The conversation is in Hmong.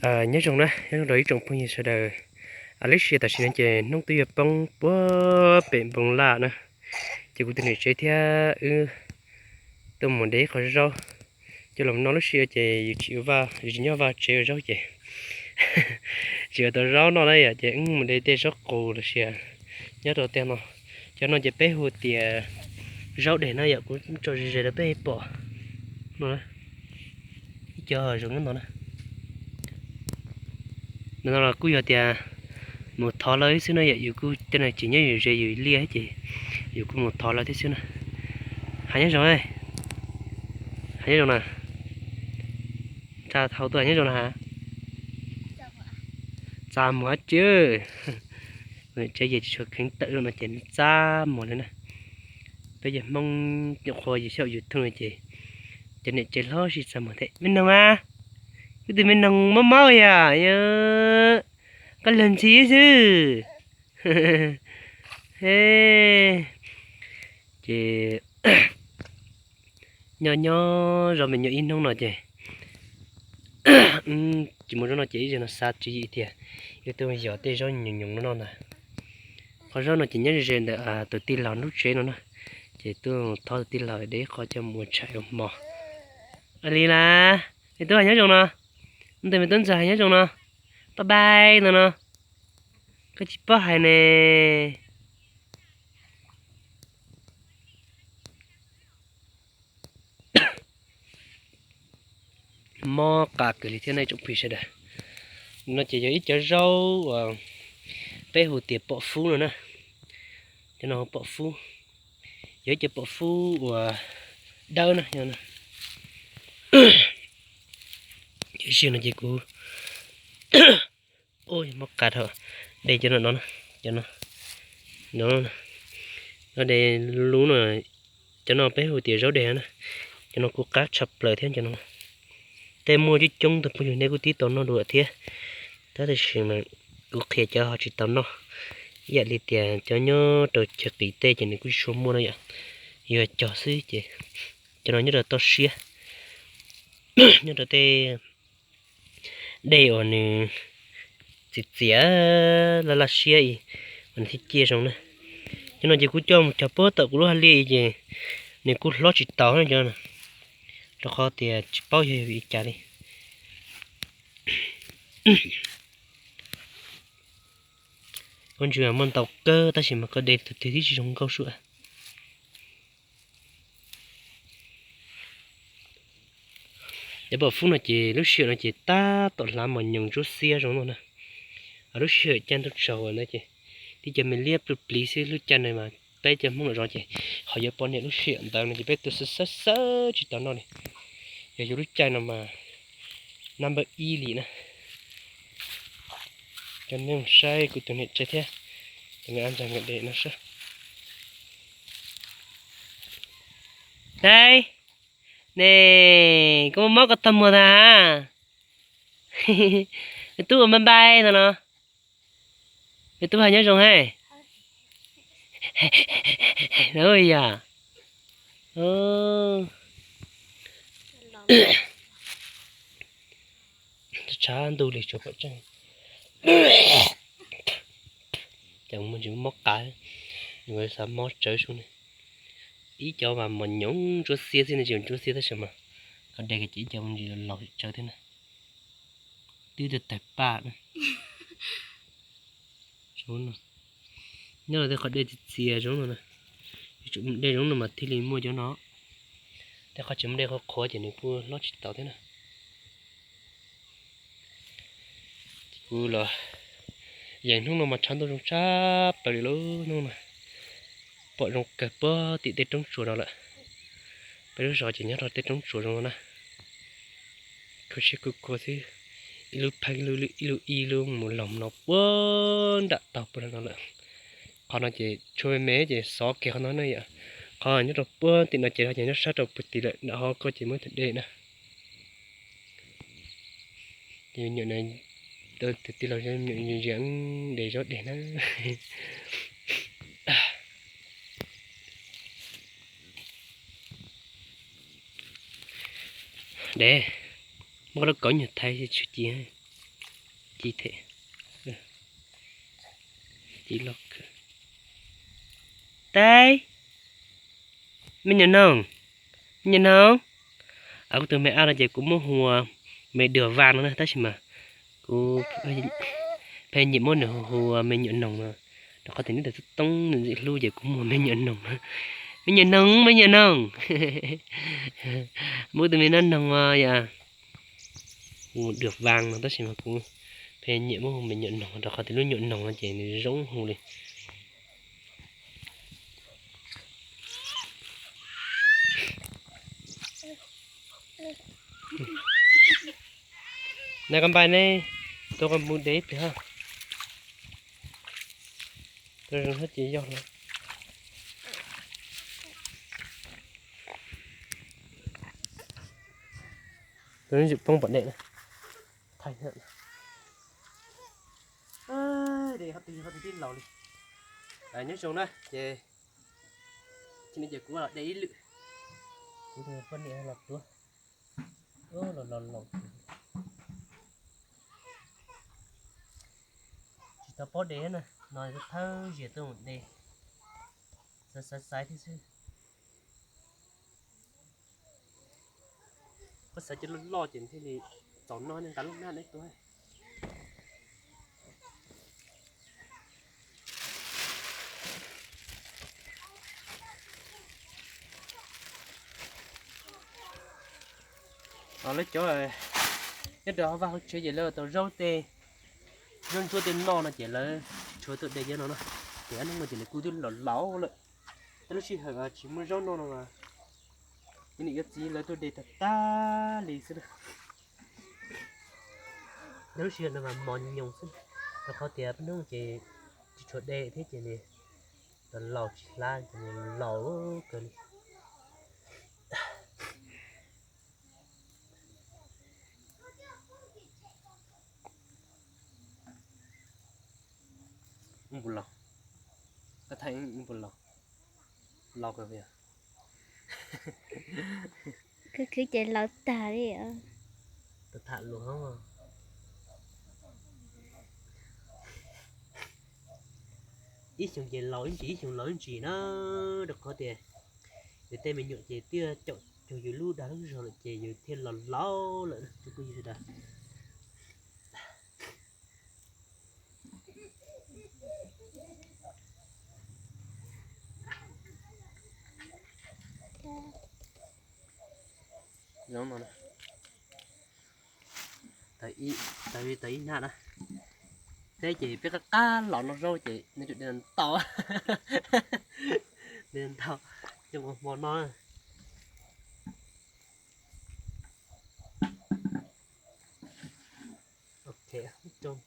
Nyob zoo na, nyob zoo rau ib tsoom phooj ywg sawv daws. Lub sij hawm tam sim no ces hnub twb yuav poob puag pem npoo laj na, ces kuv tus niam tsev thiab wb tuaj mus de ib qho zaub coj los noj. Lub sij hawm ces yus tsis ua vaj, yus tsis nyob vaj tsev ua zaub ces tsis ua tau zaub noj na yom, ces wb mus de tej zaub qus los sis nyob rau tej no. Cov no ces peb hu tias zaub deg na yom, kuv tso ze ze rau peb pom no. Ib co zoo nyob no na. Ntawm no los kuj yog tias mus thov lawv xwb no yom, yus kuj tej no tsis nyob yus ze yus liaj ces yus kuj mus thov lawv thiab xwb na. Hais nyob zoo, hais nyob zoo na. Txha thaum tuaj hais nyob zoo na has. Txaj muag tsi. Tsev yog tsis tshua kheev tawm no ces txaj muag li na. Peb yog Hmoob nyuam qhuav yus xyaum yus thooj no ces cov niam tsev hlob sib txaj muag thiab. Me noog a, wb tus me noog mob mob yom, koj luag ntxhi xwb. Ces nyob nyob zov me nyuam ib hnub no ces tsis muaj zaub no ces ib zaug no xav tswv yim tias yuav tuaj yos tej zaub nyoos nyoos no noj ntag. Qhov zaub no ces nyob ze ze ntawm tus tij laug lub tsev no na, ces tuaj thov tus tij laug de ib qho coj mus ua tshais ua hmo. Li na, me tub hais nyob zoo no, ntawm me tub ntxawg hais nyob zoo no, pab bai no no, koj tsis paub hais ne. Mob qa kawg li thiab nej tsoom phooj ywg sawv daws. No ces yog ib cov zaub uas peb hu tias pom fub no na. Cov no hu pom fub, yog ib cov pom fub uas dawb na. Yog no ces kuv mob qa dhau, de cov no no, cov no, no, no de lub no. Cov no peb hu tias zaub deg na. Cov no kuj qab tshaj plaws thiab cov no. Tej muaj coob coob tus phooj ywg nej kuj tib tau noj dua thiab, tab sis mas kuv qhia cov ho tsis tau noj, ib yam li tias cov nyob rau chaw qis tej ces nws kuj tsis tshua muaj no yom, yuav cog xwb ces cov no nyob rau toj siab, nyob rau tej dej uas nws txias txias laj laj siab uas nws thiaj ciaj zoo na. Cov no ces kuv coj mus cog puag tom kuv lub haj liaj ces nws kuj hlob tsis taus cov no, rau qhov tias tsis paub yog vim li cas li. Koj ntswg muaj ntau kawg tab sis mas koj de tus twg twb tsis zoo nkauj sua. Cov pom fub no ces lub sij hawm no ces tab tom hlav mos nyoos ntsuab xiab zoo no na. Lub sij hawm caij ntuj tsaus na ces tib cov me liab pluj pliv xwb, lub caij no mas peb cov Hmoob los zov ces ho yuav poj niam lub sij hawm ntawd no ces peb tuaj xawb xawb xawb tsis tau noj li. Yog yuav lub caij no mas nab npawb ib li na. Coj nej mus saib kuv tus niam tsev thiab cov me ab ntxwg nkawd de no saib. Saib, ne, koj mob koj tog muag tas. Tub ua npai npai no no. Tub hais nyob zoo hais. Yog. Tshav ntuj li tsuas pom tseeb. Ces mus tsis mob qa, xav mob tsawv sub ne. Ib cov mas mos nyoos ntsuab xiab xwb ne, tsis ntsuab xiab tab sis mas qhov de ces ib cov mus tsis los tsawv thiab na. Twb tawg paj na. Nyob los tej qhov dej txias txias zoo no na, yuav tsum de zoo no mas thiaj li muaj cov no. Tej qhov tsis muaj dej qhuav qhuav ces nws kuj hlob tsis tau thiab na. Kuv los yeej hnub no mas tshav ntuj zoo tshaj plaws li lub hnub no. Pom zoo kawg puag tim tej roob tsuas no lawm. Peb lub zos ces nyob rau tej roob tsuas zoo no na. Khuv siab khuv kua xwb, ib lub pheej ib lub ib lub mus los no puag nram taug puag no lawm. Qhov no ces tshuav me me ces xov kiag qhov no na yom. Qhov nyob rau puag tim no ces ho ces nyob sab rau puag tim lawm, nram hauv ko ces muaj tus dej na. Ces me nyuam, tus tij laug me nyuam zias de zaub deg na. De, muab koj lub kauv nyuag thaij tsis ci. Ci them, ci loj kawg. Teb, me nyuam noog, me nyuam noog. Kuv tus me ab no ces kuv muab hu ua me Dwm Vaj no na, tab sis mas kuv pheej nyiam muab nws hu ua me nyuam noog no, rau qhov tias nws txawj toob ntxim hlub ces kuv muab me nyuam noog no. Me nyuam noog, me nyuam noog. Muaj tus me noog noog yom, hu Dwm Vaj no tab sis mas kuv pheej nyiam muab hu me nyuam noog rau qhov tias lub nyuam noog no ces nws zoo hu li. Nais koj npaj ne, tua koj mus de ib pliag. Tua zoo thiab ces yog lawm. Tua zoo poob pom dej na. Thaij thiab. De qhov twg qhov twg tib laus li. Nyob zoo na ces, sim no ces kuv los de ib lwm. Kuv tus poj niam los tuav. Los los laus, tsis tau paub de na, no thawj zaug tuaj mus de, xaiv xaiv xaiv thiab xwb. Koj xaiv cov loj loj ces thiaj li txaus noj ne, nqa lub hnab neb tuaj. Lawv cov nyob rau hauv vaj hauv tsev ces lawv tau zaub tej, zaub ntsuab tej noj no ces lawv tsis tshua tuaj de cov no na. Ces ob hnub no ces lawv kuj twb laus laus lawm. Tej lub sij hawm tsis muaj zaub noj no mas, ces niam yuav txiv lawv tuaj de tag tag li xwb na. Tej lub sij hawm no mas mos nyoos xwb, rau qhov tias peb hnub ces tsis tshua de thiab ces nws laus tsis hlab, ces nws laus kawg li. Ub puas laus? Koj thaij ub puas laus? Laus kawg li. Khwv khwv ces laus tag li os. Tham lus hoob. Ib xyoos ces laus ib ntsis, ib xyoos laus ib ntsis na, rau qhov tias yus tej me nyuam ces twb caum cuag yus lub dag lub zog lawm ces yus thiaj los laus lawm, tus kuj yog sawv daws. Tau ib nag na, teb ces peb qab qab los noj zaub ces nws de ntau, de ntau, coj ua hmo no. Ok, ib tsoom